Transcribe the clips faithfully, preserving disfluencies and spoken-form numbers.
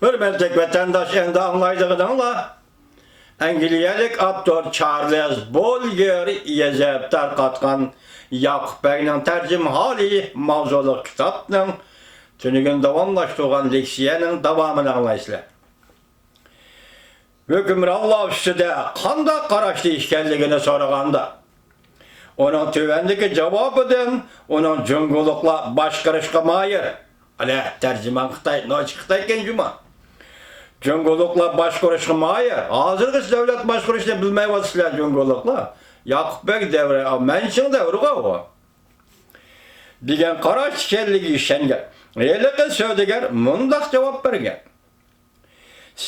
ھۆرمەتلىك ۋەتەنداش، ئەمدى ئاڭلايدىغىنىڭلار ئەنگلىيەلىك ئاپتور چارلىز بوليېر يېزىپ تارقاتقان ياقۇپ بەگنىڭ تەرجىمىھالى ماۋزۇلۇق كىتابنىڭ تۈنۈگۈن داۋاملاشتۇرغان لېكسىيەنىڭ داۋامىنى ئاڭلايسىلەر. ھۆكۈمرانلار ئۈستىدە قانداق قاراشتا ئىكەنلىكىنى سورىغاندا، ئۇنىڭ تۆۋەندىكى جاۋابىدىن ئۇنىڭ جۇڭگولۇقلار باشقۇرۇشقا ماھىر. ئەلە، تەرجىمان خىتاي، ناچى خىتاي ئىكەن جۇما. جۇڭگولۇقلار باشقۇرۇشقا ماھىر. ھازىرغىچە دۆلەت باشقۇرۇشنى بىلمەيۋاتىسىلەر جۇڭگولۇقلار. ياقۇپ بەگ دەۋرى، ئا، مەنچىڭ دەۋرىغۇ ئۇ. دېگەن قاراش ئىكەنلىكىگە ئىشەنگەن ھېلىقى سودىگەر مۇنداق جاۋاب بەرگەن.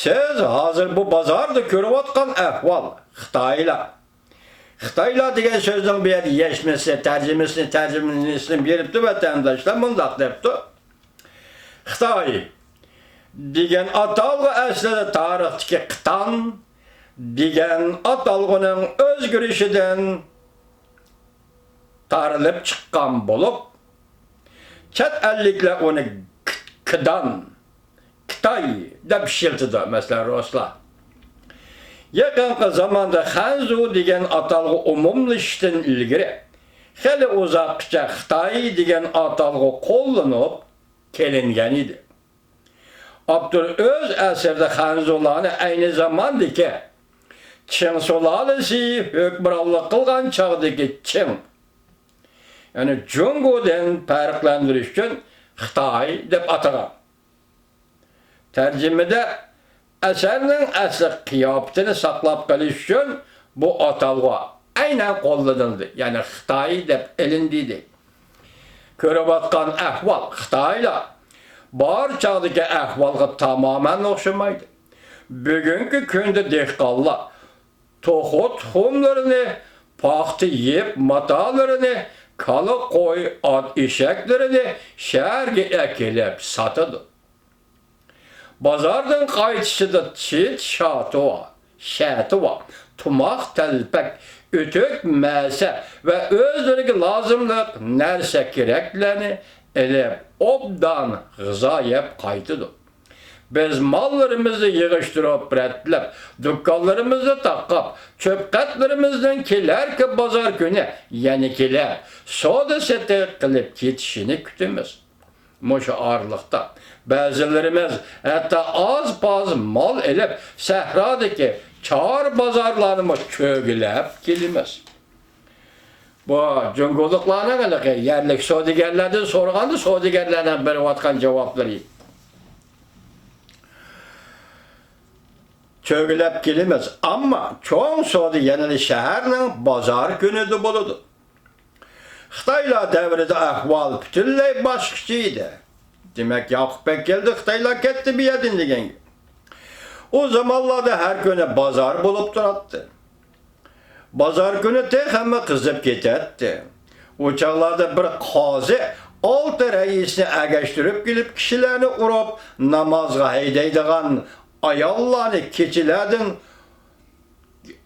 سىز ھازىر بۇ بازاردا كۆرۈۋاتقان ئەھۋال، خىتايلار. خىتايلار دېگەن سۆزنىڭ بۇ يەردە يەشمىسى، تەرجىمىسىنى، تەرجىمىسىنى بېرىپتۇ ۋەتەنداشلار، مۇنداق دەپتۇ. خىتاي دېگەن ئاتالغۇ ئەسلىدە تارىختىكى قىتان دېگەن ئاتالغۇنىڭ ئۆزگىرىشىدىن تارىلىپ چىققان بولۇپ، چەت ئەللىكلەر ئۇنى ك-، كىدان، كىتاي دەپ ئىشلىتىدۇ، مەسىلەن، رۇسلار. يېقىنقى زاماندا خەنزۇ دېگەن ئاتالغۇ ئومۇملىشىشتىن ئىلگىرى خېلى ئۇزاققىچە خىتاي دېگەن ئاتالغۇ قوللىنىپ كېلىنگەن ئىدى. ئاپتور ئۆز ئەسىرىدە خەنزۇلارنى ئەينى زاماندىكى چىڭ سۇلالىسى ھۆكۈمرانلىق قىلغان چاغدىكى چىڭ، يەنى جۇڭگودىن پەرقلەندۈرۈش ئۈچۈن خىتاي دەپ ئاتىغان. تەرجىمىدە ئەسەرنىڭ ئەسلى قىياپىتىنى ساقلاپ قېلىش ئۈچۈن بۇ ئاتالغۇ ئەينەن قوللىنىلدى، يەنى خىتاي دەپ ئېلىندى دېدى. كۆرۈۋاتقان ئەھۋال خىتايلار بار چاغدىكى ئەھۋالغا تامامەن ئوخشىمايدۇ. بۈگۈنكى كۈندە دېھقانلار توخۇ تۇخۇملىرىنى، پاختا يىپ ماتالىرىنى، كالا، قوي، ئات ئېشەكلىرىنى شەھەرگە ئەكېلىپ ساتىدۇ. بازاردىن قايتىشىدا چىت شاتۇ، شەتۇ، تۇماق تەلپەك، ئۆتۈك مەسە ۋە ئۆزلىرىگە لازىملىق نەرسە كېرەكلەرنى ئېلىپ، ئوبدان غىزا يەپ قايتىدۇ. بىز ماللىرىمىزنى يىغىشتۇرۇپ، رەتلەپ، دۇكانلىرىمىزنى تاقاپ، چۆپ-قەتلىرىمىزنىڭ كېلەركى بازار كۈنى يەنە كېلىپ، سودا-سېتىق قىلىپ كېتىشىنى كۈتىمىز. مۇشۇ ئارىلىقتا بەزىلىرىمىز ھەتتا ئاز-پاز مال ئېلىپ، سەھرادىكى چار بازارلارنىمۇ چۆگىلەپ كېلىمىز. بۇ جۇڭگولۇقلارنىڭ ھېلىقى يەرلىك سودىگەرلەردىن سورىغاندا، سودىگەرلەرنىڭ بېرىۋاتقان جاۋابلىرى. چۆگىلەپ كېلىمىز، ئەمما چوڭ سودا يەنىلا شەھەرنىڭ بازار كۈنىدە بولىدۇ. خىتايلار دەۋرىدە ئەھۋال پۈتۈنلەي باشقىچە ئىدى. دېمەك، ياقۇپ بەگ كەلدى، خىتايلار كەتتى بۇ يەردىن دېگەن گەپ. ئۇ زامانلاردا ھەر كۈنى بازار بولۇپ تۇراتتى. بازار كۈنى تېخىمۇ قىزىپ كېتەتتى. ئۇ چاغلاردا بىر قازى ئالتە رەئىسنى ئەگەشتۈرۈپ كېلىپ، كىشىلەرنى ئۇرۇپ، نامازغا ھەيدەيدىغان، ئاياللارنى كېچىلەردىن،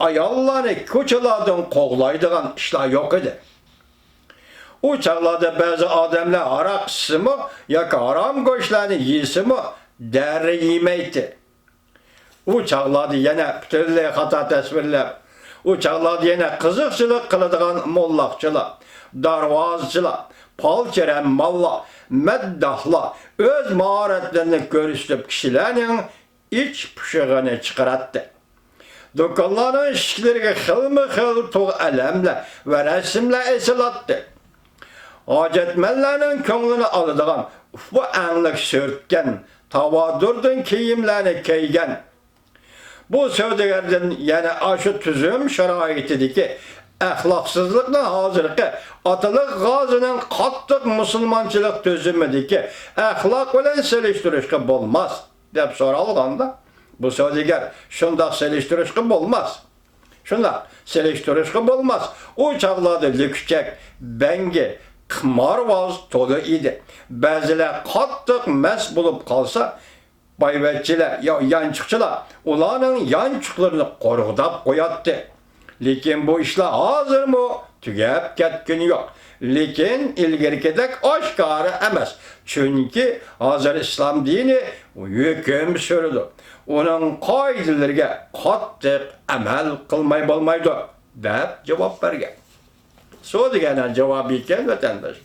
ئاياللارنى كوچىلاردىن قوغلايدىغان ئىشلار يوق ئىدى. ئۇ چاغلاردا بەزى ئادەملەر ھاراق ئىچسىمۇ ياكى ھارام گۆشلەرنى يېسىمۇ، دەررە يېمەيتتى. ئۇ چاغلاردا يەنە پۈتۈنلەي خاتا تەسۋىرلەپ، ئۇ چاغلاردا يەنە قىزىقچىلىق قىلىدىغان موللاقچىلار، دارۋازىچىلار، پالچى-رەمماللار، مەدداھلار ئۆز ماھارەتلىرىنى كۆرسىتىپ، كىشىلەرنىڭ ئىچ پۇشۇقىنى چىقىراتتى. دۇكانلارنىڭ ئىشىكلىرىگە خىلمۇ خىل تۇغ ئەلەملەر ۋە رەسىملەر ئېسىلاتتى. ھاجەتمەنلەرنىڭ كۆڭلىنى ئالىدىغان ئۇپا ئەڭلىك سۈرتكەن، تاۋادۇردىن كىيىملەرنى كىيگەن بۇ سودىگەردىن يەنە ئاشۇ تۈزۈم شارائىتىدىكى ئەخلاقسىزلىقنى ھازىرقى ئاتىلىق غازىنىڭ قاتتىق مۇسۇلمانچىلىق تۈزۈمىدىكى ئەخلاق بىلەن سېلىشتۇرۇشقا بولماس، دەپ سورالغاندا، بۇ سودىگەر، شۇنداق سېلىشتۇرۇشقا بولماس. شۇنداق سېلىشتۇرۇشقا بولماس. ئۇ چاغلاردا لۈكچەك، بەڭگى، قىمارۋاز تولا ئىدى. بەزىلەر قاتتىق مەست بولۇپ قالسا، بايۋەچچىلەر، يا-، يانچۇقچىلار ئۇلارنىڭ يانچۇقلىرىنى قورغىداپ قوياتتى. لېكىن بۇ ئىشلار ھازىرمۇ تۈگەپ كەتكىنى يوق. لېكىن ئىلگىرىكىدەك ئاشكارا ئەمەس، چۈنكى ھازىر ئىسلام دىنى ھۆكۈم سۈرىدۇ، ئۇنىڭ قائىدىلىرىگە قاتتىق ئەمەل قىلماي بولمايدۇ، دەپ جاۋاب بەرگەن. سودىگەرنىڭ جاۋابى ئىكەن، ۋەتەنداش.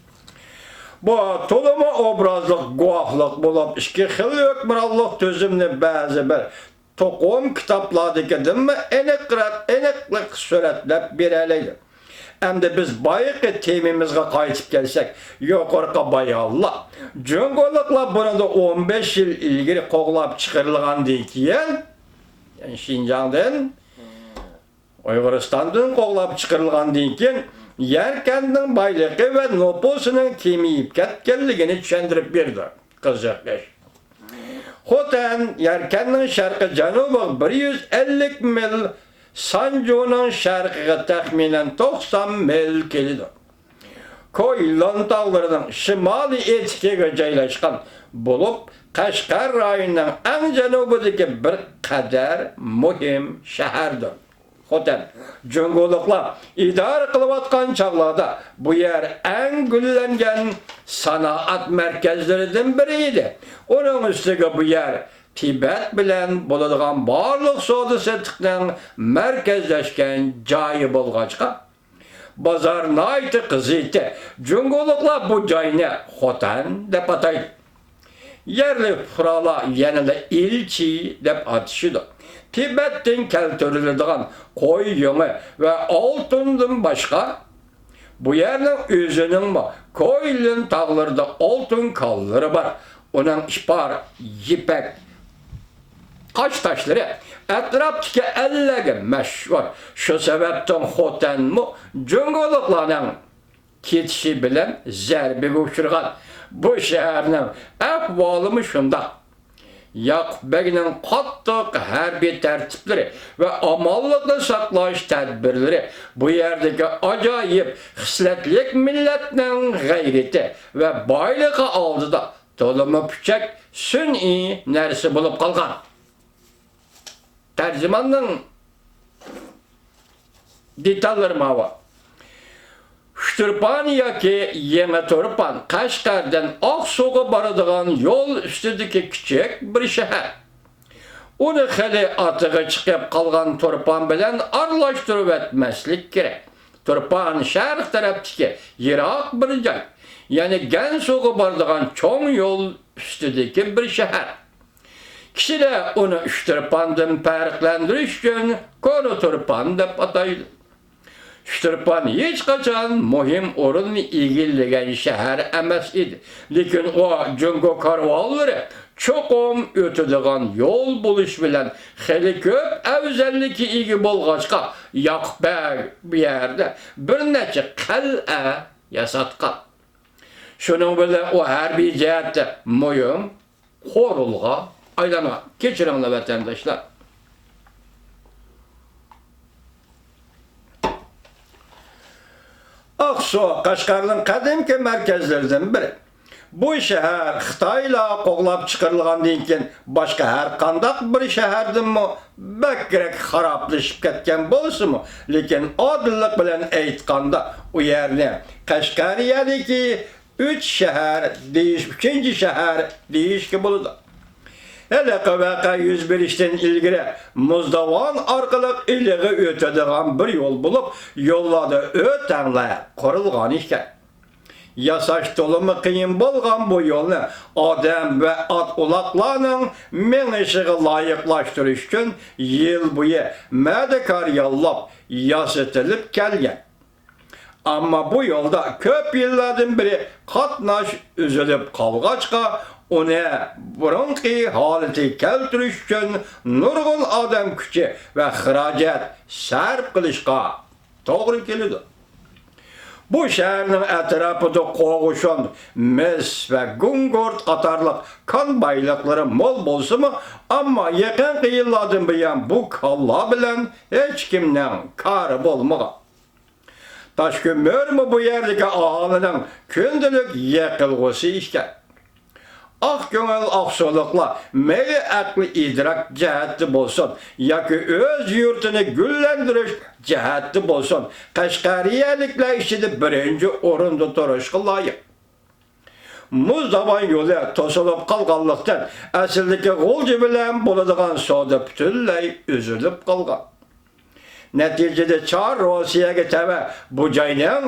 بۇ تولىمۇ ئوبرازلىق گۇۋاھلىق بولۇپ، ئىككى خىل ھۆكۈمرانلىق تۈزۈمىنى بەزى بىر توقۇم كىتابلاردىكىدىنمۇ ئېنىقراق، ئېنىقلىق سۈرەتلەپ بېرەلەيدۇ. ئەمدى بىز بايىقى تېمىمىزغا قايتىپ كەلسەك، يۇقىرىقى بايانلار، جۇڭگولۇقلار بۇنىڭدىن ئون بەش يىل ئىلگىرى قوغلاپ چىقىرىلغاندىن كېيىن، يەنى شىنجاڭدىن ئۇيغۇرىستاندىن قوغلاپ چىقىرىلغاندىن كېيىن، يەركەنتنىڭ بايلىقى ۋە نوپۇسىنىڭ كېمىيىپ كەتكەنلىكىنى چۈشەندۈرۈپ بېرىدۇ. قىزىق ئىش. خوتەن يەركەنتنىڭ شەرقىي جەنۇبىغا بىر يۈز ئەللىك مىل، سانجۇنىڭ شەرقىگە تەخمىنەن توقسان مىل كېلىدۇ. كويلون تاغلىرىنىڭ شىمالىي ئېتىكىگە جايلاشقان بولۇپ، قەشقەر رايونىنىڭ ئەڭ جەنۇبىدىكى بىر قەدەر مۇھىم شەھەردۇر. خوتەن، جۇڭگولۇقلار ئىدارە قىلىۋاتقان چاغلاردا بۇ يەر ئەڭ گۈللەنگەن سانائەت مەركەزلىرىدىن بىرى ئىدى. ئۇنىڭ ئۈستىگە بۇ يەر تىبەت بىلەن بولىدىغان بارلىق سودا-سېتىقنىڭ مەركەزلەشكەن جايى بولغاچقا، بازار ناھايىتى قىزىيتتى. جۇڭگولۇقلار بۇ جاينى خوتەن دەپ ئاتايدۇ. يەرلىك پۇقرالار يەنىلا ئىلچى دەپ ئاتىشىدۇ. تىبەتتىن كەلتۈرۈلىدىغان قوي يۇڭى ۋە ئالتۇندىن باشقا، بۇ يەرنىڭ ئۆزىنىڭمۇ كويلىن تاغلىرىدا ئالتۇن كانلىرى بار. ئۇنىڭ ئىپار، يىپەك، قاش تاشلىرى ئەتراپتىكى ئەللەرگە مەشھۇر. شۇ سەۋەبتىن خوتەنمۇ جۇڭگولۇقلارنىڭ كېتىشى بىلەن زەربىگە ئۇچرىغان. بۇ شەھەرنىڭ ئەھۋالىمۇ شۇنداق. ياقۇپ بەگنىڭ قاتتىق ھەربىي تەرتىپلىرى ۋە ئامانلىقنى ساقلاش تەدبىرلىرى بۇ يەردىكى ئاجايىپ خىسلەتلىك مىللەتنىڭ غەيرىتى ۋە بايلىقى ئالدىدا تولىمۇ پۈچەك، سۈنئىي نەرسە بولۇپ قالغان. تەرجىماننىڭ دېتاللىرى ماۋۇ. ئۇچتۇرپان ياكى يېڭى تۇرپان، قەشقەردىن ئاقسۇغا بارىدىغان يول ئۈستىدىكى كىچىك بىر شەھەر. ئۇنى خېلى ئاتىغا چىقىپ قالغان تۇرپان بىلەن ئارىلاشتۇرۇۋەتمەسلىك كېرەك. تۇرپان شەرق تەرەپتىكى يىراق بىر جاي، يەنى گەنسۇغا بارىدىغان چوڭ يول ئۈستىدىكى بىر شەھەر. كىشىلەر ئۇنى ئۇچتۇرپاندىن پەرقلەندۈرۈش ئۈچۈن كونا تۇرپان دەپ ئاتايدۇ. ئۇچتۇرپان ھېچقاچان مۇھىم ئورۇننى ئىگىلىگەن شەھەر ئەمەس ئىدى، لېكىن ئۇ جۇڭگو كارۋانلىرى چوقۇم ئۆتىدىغان يول بولۇشى بىلەن خېلى كۆپ ئەۋزەللىككە ئىگە بولغاچقا، ياقۇپ بەگ بۇ يەردە بىر نەچچە قەلئە ياساتقان. شۇنىڭ بىلەن ئۇ ھەربىي جەھەتتە مۇھىم قورالغا ئايلانغان. كەچۈرۈڭلار، ۋەتەنداشلار. ئاقسۇ قەشقەرنىڭ قەدىمكى مەركەزلىرىدىن بىرى. بۇ شەھەر خىتايلار قوغلاپ چىقىرىلغاندىن كېيىن باشقا ھەر قانداق بىر شەھەردىنمۇ بەكرەك خارابلىشىپ كەتكەن بولسىمۇ، لېكىن ئادىللىق بىلەن ئېيتقاندا، ئۇ يەرنى قەشقەرىيەدىكى ئۈچ شەھەر دېيىش، ئۈچىنچى شەھەر دېيىشكە بولىدۇ. ھېلىقى ۋەقە يۈز بېرىشتىن ئىلگىرى مۇزداۋان ئارقىلىق ئىلىغا ئۆتىدىغان بىر يول بولۇپ، يوللاردا ئۆتەڭلەر قۇرۇلغان ئىكەن. ياساش تولىمۇ قىيىن بولغان بۇ يولنى ئادەم ۋە ئات-ئۇلاقلارنىڭ مېڭىشىغا لايىقلاشتۇرۇش ئۈچۈن يىل بويى مەدىكار ياللاپ ياسىتىلىپ كەلگەن. ئەمما بۇ يولدا كۆپ يىللاردىن بېرى قاتناش ئۈزۈلۈپ قالغاچقا، ئۇنى بۇرۇنقى ھالىتىگە كەلتۈرۈش ئۈچۈن نۇرغۇن ئادەم كۈچى ۋە خىراجەت سەرپ قىلىشقا توغرا كېلىدۇ. بۇ شەھەرنىڭ ئەتراپىدا قوغۇشۇن، مىس ۋە گۇڭگۇرت قاتارلىق كان بايلىقلىرى مول بولسىمۇ، ئەمما يېقىنقى يىللاردىن بۇيان بۇ كانلار بىلەن ھېچكىمنىڭ كارى بولمىغان. تاشكۆمۈرمۇ بۇ يەردىكى ئاھالىنىڭ كۈندىلىك يېقىلغۇسى ئىكەن. ئاق كۆڭۈل ئاقسۇلۇقلار مەيلى ئەقلىي ئىدراك جەھەتتە بولسۇن ياكى ئۆز يۇرتىنى گۈللەندۈرۈش جەھەتتە بولسۇن، قەشقەرىيەلىكلەر ئىچىدە بىرىنچى ئورۇندا تۇرۇشقا لايىق. مۇز داۋان يولى توسۇلۇپ قالغانلىقتىن، ئەسلىدىكى غۇلجا بىلەن بولىدىغان سودا پۈتۈنلەي ئۈزۈلۈپ قالغان. نەتىجىدە چار روسىيەگە تەۋە بۇ جاينىڭ،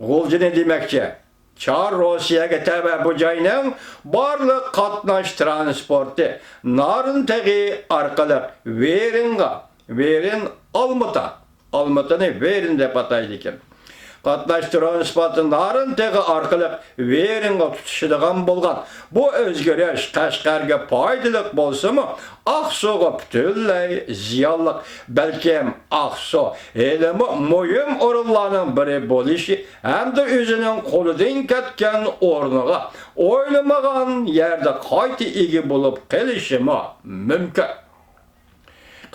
غۇلجىنى دېمەكچى، چار روسىيەگە تەۋە بۇ جاينىڭ بارلىق قاتناش تىرانسپورتى نارىن تېغى ئارقىلىق ۋېرىنغا، ۋېرىن ئالمىتا، ئالمىتىنى ۋېرىن دەپ ئاتايدىكەن. قاتناش تىرانسپورتى نارىن تېغى ئارقىلىق ۋېرىنغا تۇتىشىدىغان بولغان بۇ ئۆزگىرىش قەشقەرگە پايدىلىق بولسىمۇ، ئاقسۇغا پۈتۈنلەي زىيانلىق. بەلكىم ئاقسۇ ھېلىمۇ مۇھىم ئورۇنلارنىڭ بىرى بولۇشى ھەمدە ئۆزىنىڭ قولىدىن كەتكەن ئورنىغا ئويلىمىغان يەردە قايتا ئىگە بولۇپ قېلىشىمۇ مۇمكىن.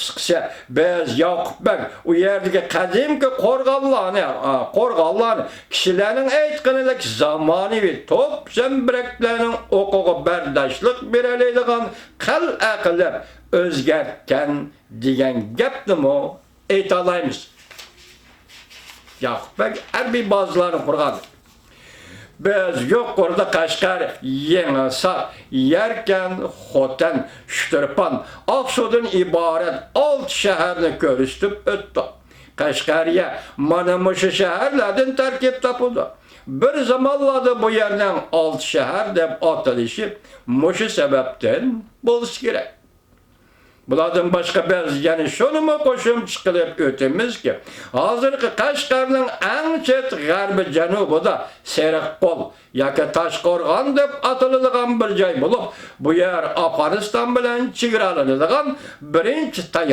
قىسقىسى، بىز ياقۇپ بەگ ئۇ يەردىكى قەدىمكى قورغانلارنى، ئا، قورغانلارنى كىشىلەرنىڭ ئېيتقىنىدەك زامانىۋى توپ زەمبىرەكلەرنىڭ ئوقىغا بەرداشلىق بېرەلەيدىغان قەلئە قىلىپ ئۆزگەرتكەن دېگەن گەپنىمۇ ئېيتالايمىز. ياقۇپ بەگ ھەربىي بازىلارنى قۇرغان. بىز يۇقىرىدا قەشقەر، يېڭىسار، يەركەن، خوتەن، ئۇچتۇرپان، ئاقسۇدىن ئىبارەت ئالتە شەھەرنى كۆرسىتىپ ئۆتتۇق. قەشقەرىيە مانا مۇشۇ شەھەرلەردىن تەركىب تاپىدۇ. بىر زامانلاردا بۇ يەرنىڭ ئالتە شەھەر دەپ ئاتىلىشى مۇشۇ سەۋەبتىن بولسا كېرەك. بۇلاردىن باشقا بىز يەنە شۇنىمۇ قوشۇمچە قىلىپ ئۆتىمىزكى، ھازىرقى قەشقەرنىڭ ئەڭ چەت غەربىي جەنۇبىدا سېرىققول ياكى تاشقورغان دەپ ئاتىلىدىغان بىر جاي بولۇپ، بۇ يەر ئافغانىستان بىلەن چېگرالىنىدىغان بىرىنچى تاياق.